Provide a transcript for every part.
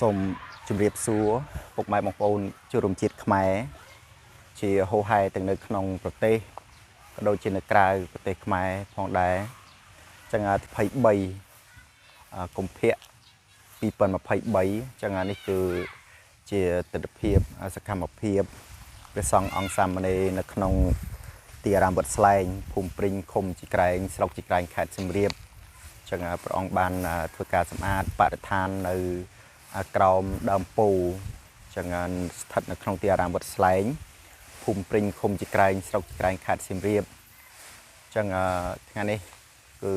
សូមជម្រាបសួរពុកម៉ែបងប្អូនជនរួមជាតិខ្មែរជាហូហែទាំងនៅក្នុងប្រទេសក៏ដូចជានៅក្រៅប្រទេសខ្មែរផងដែរចឹង23កុម្ភៈ2023ចឹងនេះគឺជាទិដ្ឋភាពសកម្មភាពព្រះសង្ឃអង្គសាមណេរនៅក្នុងទីអារាមវត្តស្លែងភូមិព្រីងឃុំជីក្រែងស្រុកជីក្រែងខេត្តសៀមរាបចឹងព្រះអង្គបានធ្វើការសម្អាតបរិស្ថាននៅក្រោមដើមពោចឹងស្ថិតនៅក្នុងទីអារាមវត្តស្លែងភូមិព្រីងឃុំជីក្រែងស្រុកជីក្រែងខេត្តសៀមរាបចឹងថ្ងៃនេះគឺ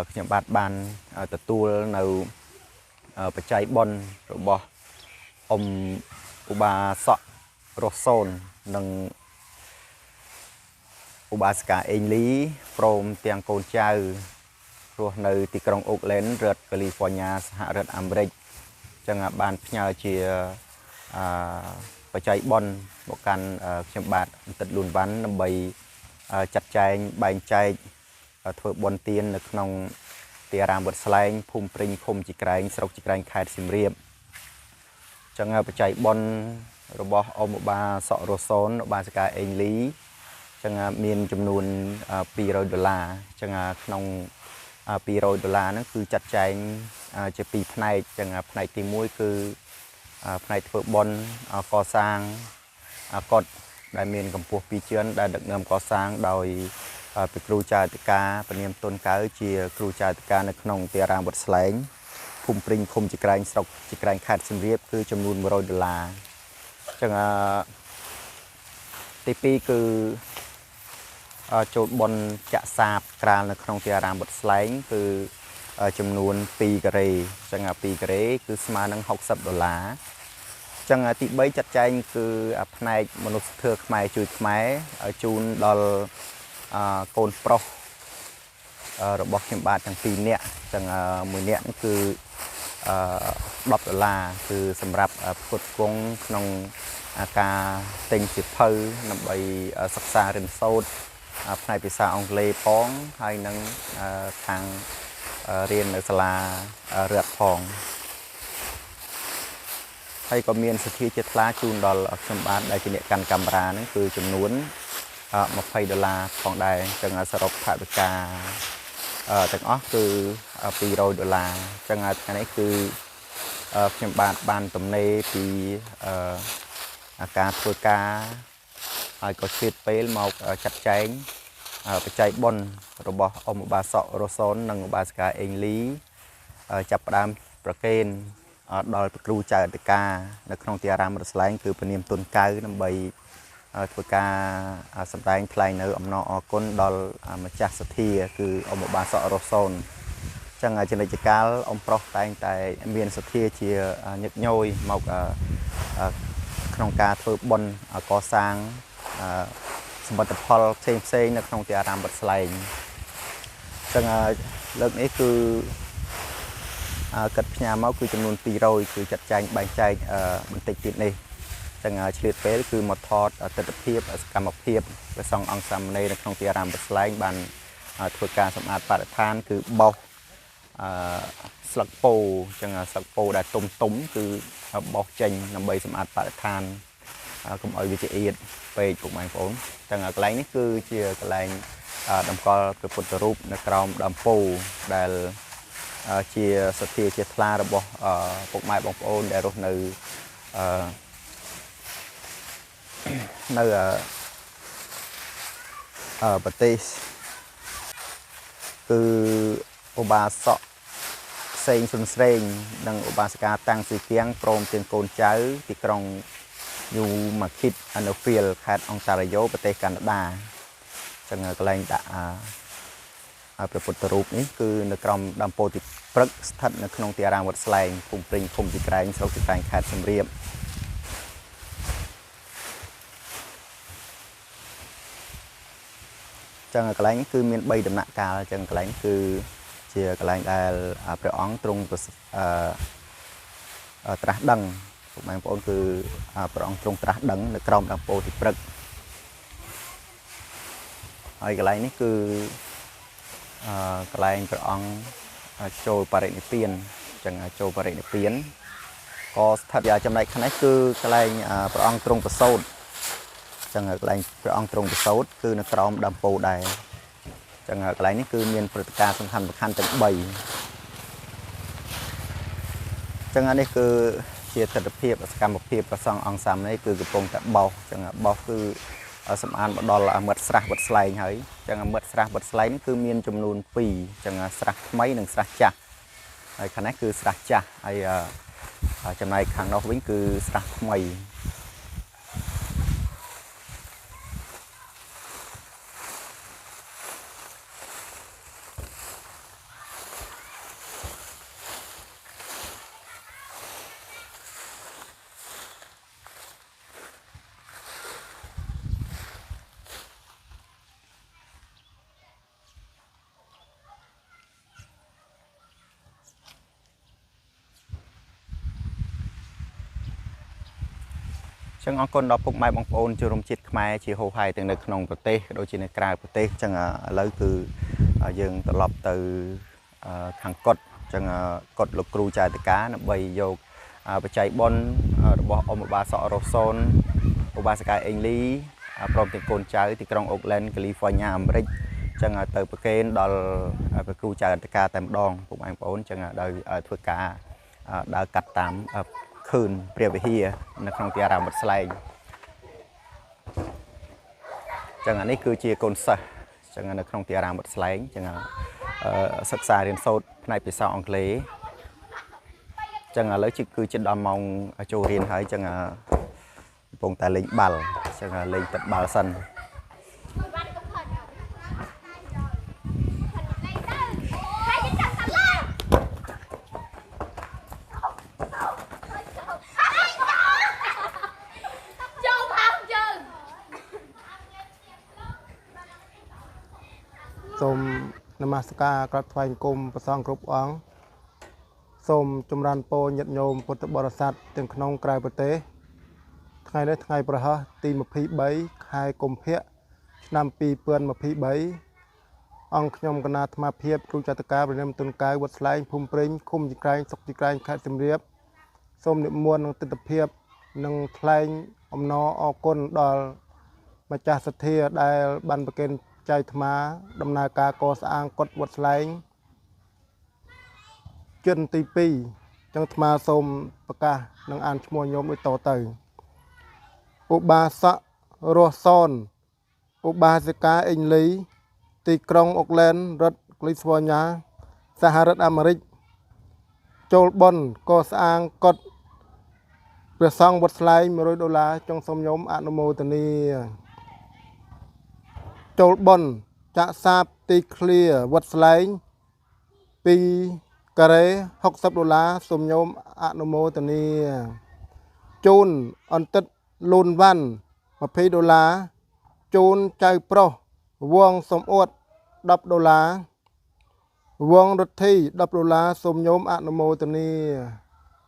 ខ្ញុំបាទបានទទួលនៅបច្ច័យបុណ្យរបស់អ៊ំឧបាសករស់សូននិងឧបាសិកាអេងលីព្រមទាំងកូនចៅរស់នៅទីក្រុងអូកឡែនរដ្ឋកាលីហ្វ័រញ៉ាសហរដ្ឋអាមេរិកចឹងបានផ្ញើជាបច្ច័យបុណ្យមកកាន់ខ្ញុំបាទបន្តិតលួនវ៉ាន់ដើម្បីចាត់ចែងបែងចែកធ្វើបុណ្យទាននៅក្នុងទីអារាមវត្តស្លែងភូមិព្រីងឃុំជីក្រែងស្រុកជីក្រែងខេត្តសៀមរាបចឹងបច្ច័យបុណ្យរបស់អ៊ំឧបាសករស់សូនឧបាសិកាអេងលីចឹងមានចំនួន200ដុល្លារចឹងក្នុង200ដុល្លារហ្នឹងគឺចាត់ចែងជាពីរផ្នែកចឹងផ្នែកទី1គឺផ្នែកធ្វើបុណ្យកសាងកុដិដែលមានកម្ពស់2ជាន់ដែលដឹកនាំកសាងដោយព្រះគ្រូចៅអធិការពនាមទុនកៅជាគ្រូចៅអធិការនៅក្នុងទីអារាមវត្តស្លែងភូមិព្រីងឃុំជីក្រែងស្រុកជីក្រែងខេត្តសៀមរាបគឺចំនួន100ដុល្លារចឹងទី2គឺចូលបុណ្យចាក់សាបក្រាលនៅក្នុងទីអារាមវត្តស្លែងគឺចំនួន2ការ៉េចឹង2ការ៉េគឺស្មើនឹង60ដុល្លារចឹងទី3ចាត់ចែងគឺផ្នែកមនុស្សធម៌ខ្មែរជួយខ្មែរជូនដល់កូនប្រុសរបស់ខ្ញុំបាទទាំង2នាក់ចឹងមួយនាក់គឺ10ដុល្លារគឺសម្រាប់ផ្គត់ផ្គង់ក្នុងការទិញសៀវភៅដើម្បីសិក្សារៀនសូត្រផ្នែកភាសាអង់គ្លេសផងហើយនឹងខាងរៀននៅសាលារដ្ឋផងហើយក៏មានសទ្ធាជាថ្លាជូនដល់ខ្ញុំបាទដែលជាអ្នកកាន់កាមេរ៉ាហ្នឹងគឺចំនួន20ដុល្លារផងដែរចឹងសរុបថវិកាទាំងអស់គឺ200ដុល្លារចឹងថ្ងៃនេះគឺខ្ញុំបាទបានទំនេរពីការធ្វើការហើយក៏ឆ្លៀតពេលមកចាត់ចែងបច្ច័យបុណ្យរបស់អ៊ំឧបាសករស់សូននិងឧបាសិកាអេងលីចាប់ផ្ដើមប្រគេនដល់ព្រះគ្រូចៅអធិការនៅក្នុងទីអារាមរស្លែងគឺពនាមទុនកៅដើម្បីធ្វើការសម្ដែងថ្លែងនៅអំណរអគុណដល់ម្ចាស់សទ្ធាគឺអ៊ំឧបាសករស់សូនចឹងជានិច្ចកាលអ៊ំប្រុសតែងតែមានសទ្ធាជាញឹកញយមកក្នុងការធ្វើបុណ្យកសាងសមិទ្ធផលផ្សេងផ្សេងនៅក្នុងទីអារាមវត្តស្លែងចឹងលើកនេះគឺកាត់ផ្ញើមកគឺចំនួន200គឺចាត់ចែងបែងចែកបន្តិចទៀតនេះចឹងឆ្លៀតពេលគឺមកថតទិដ្ឋភាពសកម្មភាពព្រះសង្ឃអង្គសាមណេរនៅក្នុងទីអារាមវត្តស្លែងបានធ្វើការសម្អាតបរិស្ថានគឺបោសស្លឹកពោចឹងស្លឹកពោដែលទុំទុំគឺបោសចេញដើម្បីសម្អាតបរិស្ថានកុំឲ្យវាជាអៀតពេកពុកម៉ែបងប្អូនចឹងកន្លែងនេះគឺជាកន្លែងតម្កល់ព្រះពុទ្ធរូបនៅក្រោមដើមពោដែលជាសទ្ធាជាថ្លារបស់ពុកម៉ែបងប្អូនដែលរស់នៅនៅប្រទេសគឺឧបាសកសេងសុនស្រេងនិងឧបាសិកាតាំងស៊ីគៀងព្រមទាំងកូនចៅទីក្រុងញូម៉ាគីតអាណូហ្វៀលខេត្តអង់តារីយ៉ូប្រទេសកាណាដាចឹងកន្លែងដាក់ព្រះពុទ្ធរូបនេះគឺនៅក្រោមដើមពោធិព្រឹកស្ថិតនៅក្នុងទីអារាមវត្តស្លែងភូមិព្រីងឃុំជីក្រែងស្រុកជីក្រែងខេត្តសៀមរាបចឹងកន្លែងគឺមាន3ដំណាក់កាលចឹងកន្លែងគឺជាកន្លែងដែលព្រះអង្គទ្រង់ត្រាស់ដឹងពុកម៉ែបងប្អូនគឺព្រះអង្គទ្រង់ត្រាស់ដឹងនៅក្រោមដើមពោធិព្រឹកហើយកន្លែងនេះគឺកន្លែងព្រះអង្គចូលបរិនិព្វានចឹងចូលបរិនិព្វាន ក៏ស្ថិតយ៉ាងចំណែកខាងនេះគឺកន្លែងព្រះអង្គទ្រង់ប្រសូតចឹងកន្លែងព្រះអង្គទ្រង់ប្រសូតគឺនៅក្រោមដើមពោធិ៍ដែរចឹងកន្លែងនេះគឺមានព្រឹត្តិការណ៍សំខាន់សំខាន់ទាំង3ចឹងអានេះគឺជាទស្សនភាពសកម្មភាពព្រះសង្ឃអង្គសាមនេះគឺកំពុងតែបោសចឹងបោសគឺសម្អាតមកដល់មិត្តស្រះវត្តស្លែងហើយចឹងមិត្តស្រះវត្តស្លែងគឺមានចំនួន2ចឹងស្រះថ្មីនិងស្រះចាស់ហើយខាងនេះគឺស្រះចាស់ហើយចំណែកខាងនោះវិញគឺស្រះថ្មីចឹងអរគុណដល់ពុកម៉ែបងប្អូនជនរួមជាតិខ្មែរជាហូរហែទាំងនៅក្នុងប្រទេសក៏ដូចជានៅក្រៅប្រទេសចឹងឥឡូវគឺយើងត្រឡប់ទៅខាងកុដចឹងកុដលោកគ្រូចៅតកាដើម្បីយកបច្ច័យបុណ្យរបស់អ៊ំឧបាសករ៉ូសូនឧបាសិកាអេងលីព្រមទាំងកូនចៅទីក្រុងអូកឡែនកាលីហ្វ័រញ៉ាអាមេរិកចឹងទៅប្រគេនដល់ព្រះគ្រូចៅតកាតែម្ដងពុកម៉ែបងប្អូនចឹងដោយធ្វើការដើរកាត់តាមខឿនព្រះវិហារនៅក្នុងទីអារាមវត្តស្លែងចឹងអានេះគឺជាកូនសិស្សចឹងនៅក្នុងទីអារាមវត្តស្លែងចឹងសិក្សារៀនសូត្រផ្នែកភាសាអង់គ្លេសចឹងឥឡូវគឺជិតដល់ម៉ោងចូលរៀនហើយចឹងកំពុងតែលេងបាល់ចឹងលេងទឹកបាល់សិនសូមនមស្ការក្រាបថ្វាយបង្គំព្រះសង្ឃគ្រប់អង្គសូមចម្រើនពរញាតិញោមពុទ្ធបរិស័ទទាំងក្នុងក្រៅប្រទេសថ្ងៃនេះថ្ងៃប្រហោះទី23ខែកុម្ភៈឆ្នាំ2023អង្គខ្ញុំគណៈអាត្មាភាពគ្រូចតកាប្រណិមទុនកៅវត្តស្លែងភូមិព្រិញឃុំជីក្រែងស្រុកជីក្រែងខេត្តសៀមរាបសូមនិមន្តនឹងទិដ្ឋភាពនិងថ្លែងអំណរអគុណដល់ម្ចាស់សទ្ធាដែលបានប្រគេនចៃថ្មដំណើរការកសាងកុដិវត្តស្លែងជនទី2ចឹងអាត្មាសូមប្រកាសនិងអានឈ្មោះញោមដូចតទៅឧបាសករស់សនឧបាសិកាអេងលីទីក្រុងអូកឡែនរដ្ឋកាលីហ្វ័រញ៉ាសហរដ្ឋអាមេរិកចូលបុណ្យកសាងកុដិព្រះសង្ឃវត្តស្លែង100ដុល្លារចង់សូមញោមអនុមោទនាចូលបុណ្យចាក់សាបទីឃ្លាវត្តស្លែង2ការ៉េ60ដុល្លារសូមញោមអនុមោទនាជូនអន្តិតលូនវ៉ាន់20ដុល្លារជូនចៅប្រុសវងសំអួត10ដុល្លារវងរដ្ឋី10ដុល្លារសូមញោមអនុមោទនា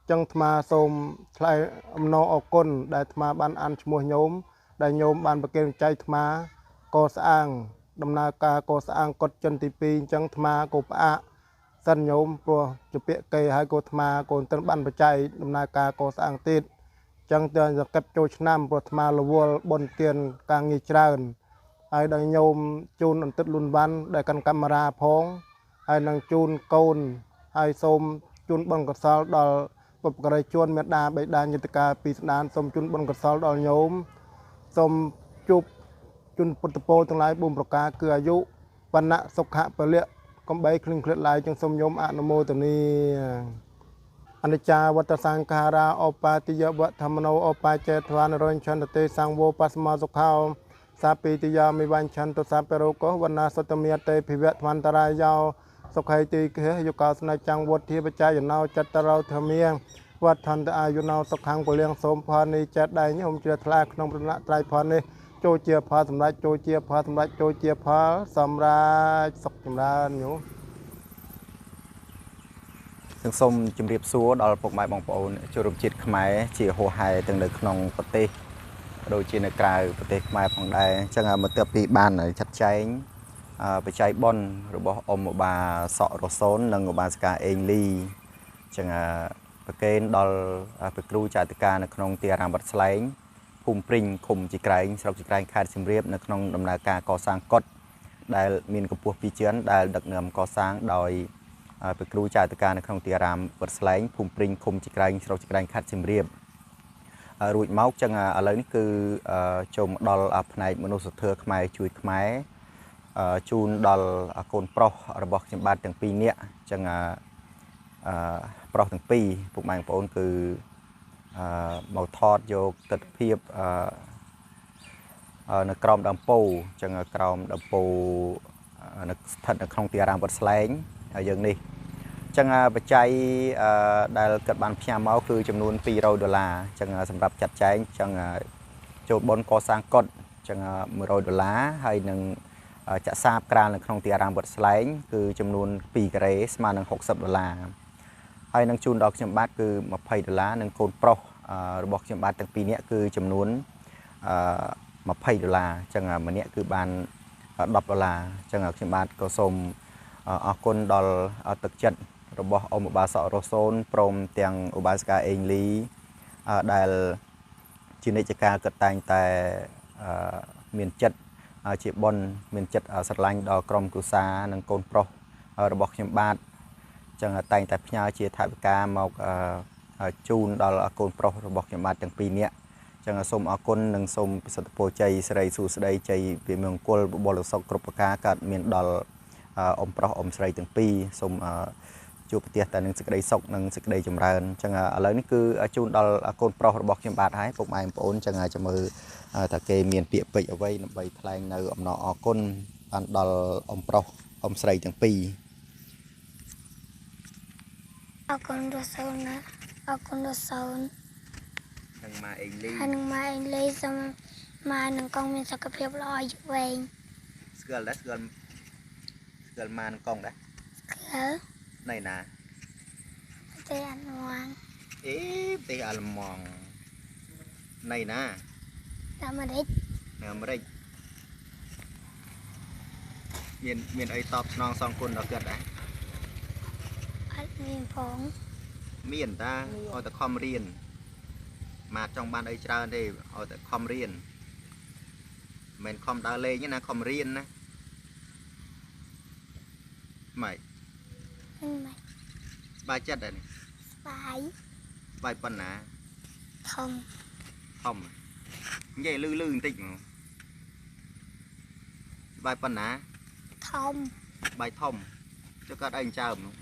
ចឹងអាត្មាសូមថ្លែងអំណរអគុណដែលអាត្មាបានអានឈ្មោះញោមដែលញោមបានប្រគេនចៃអាត្មាកសាងដំណើរការកសាងកុដិជនទី2អញ្ចឹងអាត្មាក៏ផ្អាកសិនញោមព្រោះជាពាក្យគេហើយក៏អាត្មាក៏មិនទាន់បានបច្ច័យដំណើរការកសាងទៀតអញ្ចឹងទៅសង្កេតចូលឆ្នាំព្រោះអាត្មារវល់បុណ្យទានការងារច្រើនហើយដល់ញោមជូនអន្តិតលុនវ៉ាន់ដែលកាន់កាមេរ៉ាផងហើយនឹងជូនកូនហើយសូមជូនបុណ្យកុសលដល់បុព្វការីជនមេដាបិតាញាតិកាពីស្ដានសូមជូនបុណ្យកុសលដល់ញោមសូមជួបជូនពុទ្ធពលទាំងឡាយ4ប្រការគឺអាយុវណ្ណៈសុខៈពលៈកំបីគ្លៀងគ្លាតឡើយចឹងសូមញោមអនុមោទនាអនិច្ចាវត្តសង្ខារាឧបាតិយវធម្មនោឧបាចេត្វានរញ្ឆន្តទេសង្វោបស្មាសុខោសាពីតិយាមិវញ្ឆន្តសាពរោកោវណ្ណាសតមេតេភិវៈធវន្តរាយោសុខៃទីខេយកោស្នចាំងវុធាបច្ច័យណោចតរោធមាវត្តន្តអាយុណោសុខੰពលៀងសូមផលនេះចេតដៃញោមជ្រះថ្លាក្នុងប្រណត្រៃផលនេះចូលជាផលសម្រេចចូលជាផលសម្រេចចូលជាផលសម្រេចសុខចម្រើនញោមសូមជម្រាបសួរដល់ពុកម៉ែបងប្អូនជនរួមជាតិខ្មែរជាហូហែទាំងនៅក្នុងប្រទេសដូចជានៅក្រៅប្រទេសខ្មែរផងដែរអញ្ចឹងមកទើបពីបានចាត់ចែងបច្ច័យបុណ្យរបស់អ៊ំឧបាសករ៉ូសូននិងឧបាសិកាអេងលីអញ្ចឹង ប្រគេនដល់ព្រះគ្រូចៅអធិការនៅក្នុងទីអារាមវត្តស្លែងភូមិព្រីងឃុំជីក្រែងស្រុកជីក្រែងខេត្តសៀមរាបនៅក្នុងដំណើរការកសាងកុដិដែលមានកម្ពស់2ជាន់ដែលដឹកនាំកសាងដោយព្រះគ្រូចៅអធិការនៅក្នុងទីអារាមវត្តស្លែងភូមិព្រីងឃុំជីក្រែងស្រុកជីក្រែងខេត្តសៀមរាបរួចមកចឹងឥឡូវនេះគឺចូលមកដល់ផ្នែកមនុស្សធម៌ខ្មែរជួយខ្មែរជូនដល់កូនប្រុសរបស់ខ្ញុំបាទទាំងពីរនាក់ចឹងប្រុសទាំងពីរពុកម៉ែបងប្អូនគឺមកថតយកទិដ្ឋភាពនៅក្រោមដើមពោចឹងក្រោមដើមពោនៅស្ថិតនៅក្នុងទីអារាមវត្តស្លែងហើយយើងនេះចឹងបច្ច័យដែលគាត់បានផ្ញើមកគឺចំនួន200ដុល្លារចឹងសម្រាប់ចាត់ចែងចឹងចូលបុណ្យកសាងកុដិចឹង100ដុល្លារហើយនឹងចាក់សាបក្រាលនៅក្នុងទីអារាមវត្តស្លែងគឺចំនួន2ការ៉េស្មើនឹង60ដុល្លារហើយនឹងជូនដល់ខ្ញុំបាទគឺ20ដុល្លារនិងកូនប្រុសរបស់ខ្ញុំបាទទាំងពីរនាក់គឺចំនួន20ដុល្លារចឹងម្នាក់គឺបាន10ដុល្លារចឹងខ្ញុំបាទក៏សូមអរគុណដល់ទឹកចិត្តរបស់អ៊ំឧបាសករស់សូនព្រមទាំងឧបាសិកាអេងលីដែលជានិច្ចកាលគាត់តែងតែមានចិត្តជាបុណ្យមានចិត្តស្រឡាញ់ដល់ក្រុមគ្រួសារនិងកូនប្រុសរបស់ខ្ញុំបាទចឹងតែងតែផ្ញើជាថវិកាមកជូនដល់កូនប្រុសរបស់ខ្ញុំបាទទាំងពីរនាក់ចឹងសូមអរគុណនិងសូមប្រសិទ្ធពរជ័យសិរីសួស្តីជ័យវិមង្គលបុលសុខគ្រប់ប្រការកើតមានដល់អ៊ំប្រុសអ៊ំស្រីទាំងពីរសូមជួបប្រទះតែនឹងសេចក្តីសុខនិងសេចក្តីចម្រើនចឹងឥឡូវនេះគឺជូនដល់កូនប្រុសរបស់ខ្ញុំបាទហើយពុកម៉ែបងប្អូនចឹងចាំមើលតើគេមានពាក្យពេចន៍អ្វីដើម្បីថ្លែងនៅអំណរអគុណបានដល់អ៊ំប្រុសអ៊ំស្រីទាំងពីរអរគុណដល់សូនណាអរគុណដល់សូននិងម៉ាអេងលីហើយនឹងម៉ាអេងលីសូមម៉ានិងកងមានសុខភាពល្អអាយុវែងស្គាល់ដែរស្គាល់ស្គាល់ម៉ានិងកងដែរស្គាល់នៅណាប្រទេសអាល្លឺម៉ង់អេប្រទេសអាល្លឺម៉ង់នៅណាអាមេរិកនៅអាមេរិកមានអីតបស្នងសងគុណដល់គាត់ដែរអត់មានផងមានតាឲ្យតែខំរៀនម៉ាចង់បានអីច្រើនទេឲ្យតែខំរៀនមិនខំដើរលេងទេណាខំរៀនណាម៉េចម៉េចស្បាយចិត្តដែរនេះស្បាយស្បាយប៉ុណ្ណាធំធំនិយាយលឺលឺបន្តិចហ្មងស្បាយប៉ុណ្ណាធំស្បាយធំចុះគាត់អីចើមនោះ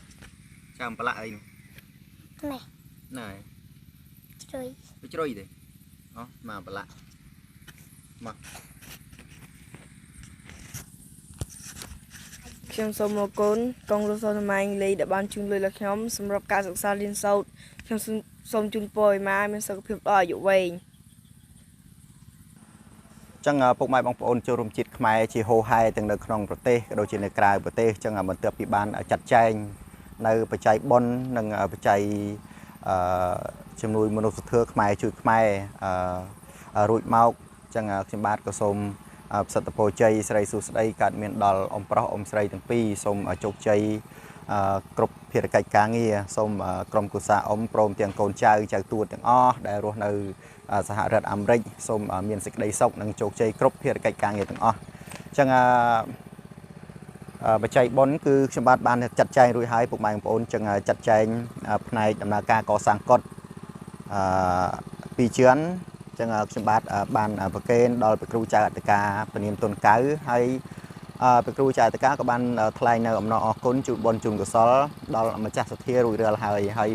ចើមប្រឡាក់អីនោះនេះណែជ្រុយវាជ្រុយទេអូមកប្រឡាក់មកខ្ញុំសូមអរគុណកងរសនម៉ាញលីដែលបានជូនលុយដល់ខ្ញុំសម្រាប់ការសិក្សារៀនសូត្រខ្ញុំសូមជូនពរឲ្យម៉ាមានសុខភាពល្អអាយុវែងចឹងពុកម៉ែបងប្អូនចូលរួមជាតិខ្មែរជាហូហែទាំងនៅក្នុងប្រទេសក៏ដូចជានៅក្រៅប្រទេសចឹងបន្ទាប់ពីបានចាត់ចែងនៅបច្ច័យបុណ្យនិងបច្ច័យជំនួយមនុស្សធម៌ខ្មែរជួយខ្មែររួចមកចឹងខ្ញុំបាទក៏សូមប្រសិទ្ធពរជ័យសិរីសួស្តីកើតមានដល់អ៊ំប្រុសអ៊ំស្រីទាំងពីរសូមជោគជ័យគ្រប់ភារកិច្ចការងារសូមក្រុមគ្រួសារអ៊ំព្រមទាំងកូនចៅចៅទួតទាំងអស់ដែលរស់នៅសហរដ្ឋអាមេរិកសូមមានសេចក្តីសុខនិងជោគជ័យគ្រប់ភារកិច្ចការងារទាំងអស់ចឹងបច្ច័យបុណ្យគឺខ្ញុំបាទបានចាត់ចែងរួចហើយពុកម៉ែបងប្អូនចឹងចាត់ចែងផ្នែកដំណើរការកសាងកុដិពីរជាន់ចឹងខ្ញុំបាទបានប្រគេនដល់ព្រះគ្រូចៅអធិការពនាមទុនកៅហើយព្រះគ្រូចៅអធិការក៏បានថ្លែងនៅអំណរអគុណជូនបុណ្យជូនកុសលដល់ម្ចាស់សទ្ធារួចរាល់ហើយហើយ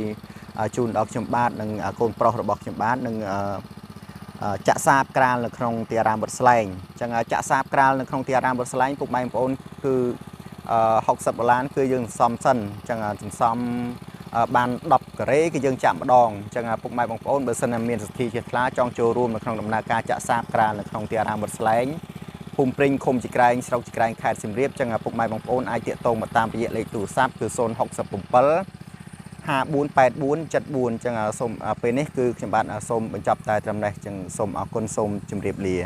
ជូនដល់ខ្ញុំបាទនិងកូនប្រុសរបស់ខ្ញុំបាទនិងចាក់សាបក្រាលនៅក្នុងទីអារាមវត្តស្លែងចឹងចាក់សាបក្រាលនៅក្នុងទីអារាមវត្តស្លែងពុកម៉ែបងប្អូនគឺ60ដុល្លារគឺយើងសន្សំសិនចឹងសន្សំបាន10ការ៉េគឺយើងចាក់ម្ដងចឹងពុកម៉ែបងប្អូនបើសិនណាមានសទ្ធាជ្រះថ្លាចង់ចូលរួមនៅក្នុងដំណើរការចាក់សាបក្រាលនៅក្នុងទីអារាមវត្តស្លែងភូមិព្រីងឃុំជីក្រែងស្រុកជីក្រែងខេត្តសៀមរាបចឹងពុកម៉ែបងប្អូនអាចទាក់ទងមកតាមរយៈលេខទូរស័ព្ទគឺ067 5484 74ចឹងសូមពេលនេះគឺខ្ញុំបាទសូមបញ្ចប់តែត្រឹមនេះចឹងសូមអរគុណសូមជម្រាបលា